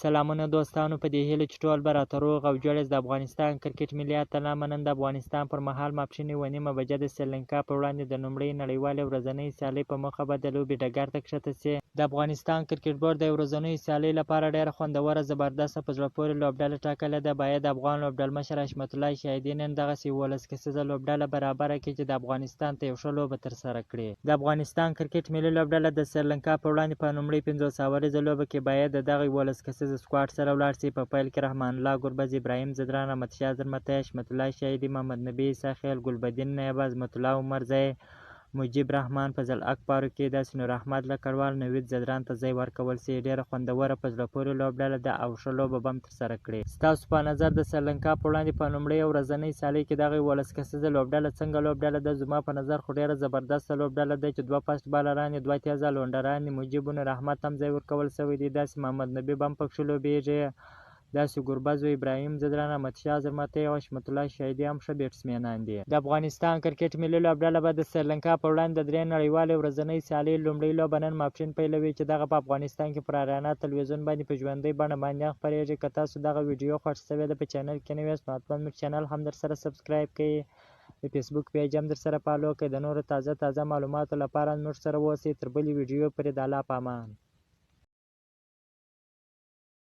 سلامونه دوستانو، په دې هیله چې ټول به راته روغ او جوړ یاست. د افغانستان کرکټ ملي اتلان به نن د افغانستان پر مهال ماپښین 1:30 بجه د سریلانکا پر وړاندې د لومړۍ نړیوالې ورځنۍ سیالۍ په موخه به د لوبې ډګر ته کښته شي. د افغانستان کرکټ بورډ د ورځنیو سیالۍ لپاره ډېره خوندوره، زبردسته، په زړه پورې لوبډله ټاکلې ده. باید افغان لوبډلمشر حشمت الله شاهدي نن دغسې 11 کسیزه لوبډله برابره کړي چې د افغانستان ته یو ښه لوبه ترسره کړي. د افغانستان کرکټ ملي لوبډله د سریلانکا پر وړاندې په لومړۍ 50 اوریزه لوبه کې باید د دغه 11 کسیزه سکواډ سره ولاړ شي. په پیل کې رحمان الله ګربز، ابراهیم ځدران، رحمت شاه زرمتی، حشمت الله شاهدي، محمد نبي عیسی خیل، ګلبدین نایب، عظمت الله عمرزی، مجیب رحمان، فضل حق فاروقي، داسې نور احمد لکڼوال، نوید ځدران ته ځای ورکول شي. ډېره خوندوره، په زړه پورې لوبډله ده او ښه لوبه به هم ترسره کړي. ستاسو په نظر د سریلانکا په وړاندې په لومړۍ ورځنۍ سیالۍ کې دغه 11 کسیزه لوبډله څنګه لوبډله ده؟ زما په نظر خو ډېره زبردسته لوبډله ده چې 2 فاسټ بالران دي، 2 تېز الونډران دي، مجیب نور احمد ته هم ځای ورکول شوی دی، داسې محمد نبي به هم پکښې لوبېږي، داسې ګربز و ابراهیم ځدران، احمد شاه زرمتی او حشمت الله شاهدي هم ښه بیټسمینان دي. د افغانستان کرکټ ملي لوبډله به د سریلانکا پر وړاندې د 3 نړیوالې ورځنۍ سیالۍ لومړۍ لوبه نن ماپښین پیلوي چې دغه په افغانستان کې پر اریانا تلویزیون باندې په ژوندۍ بڼه باندې هم خپرېږي. که تاسو دغه ویډیو خوښ شوې ده، په چینل کې نوي یاست، نو حتما موږ چینل هم درسره subscribe کړئ، د فیسبوک پیج هم درسره follow کړئ. د نورو تازه تازه معلوماتو لپاره موږ سره اوسئ. تر بلې ویډیو پورې د الله په امان.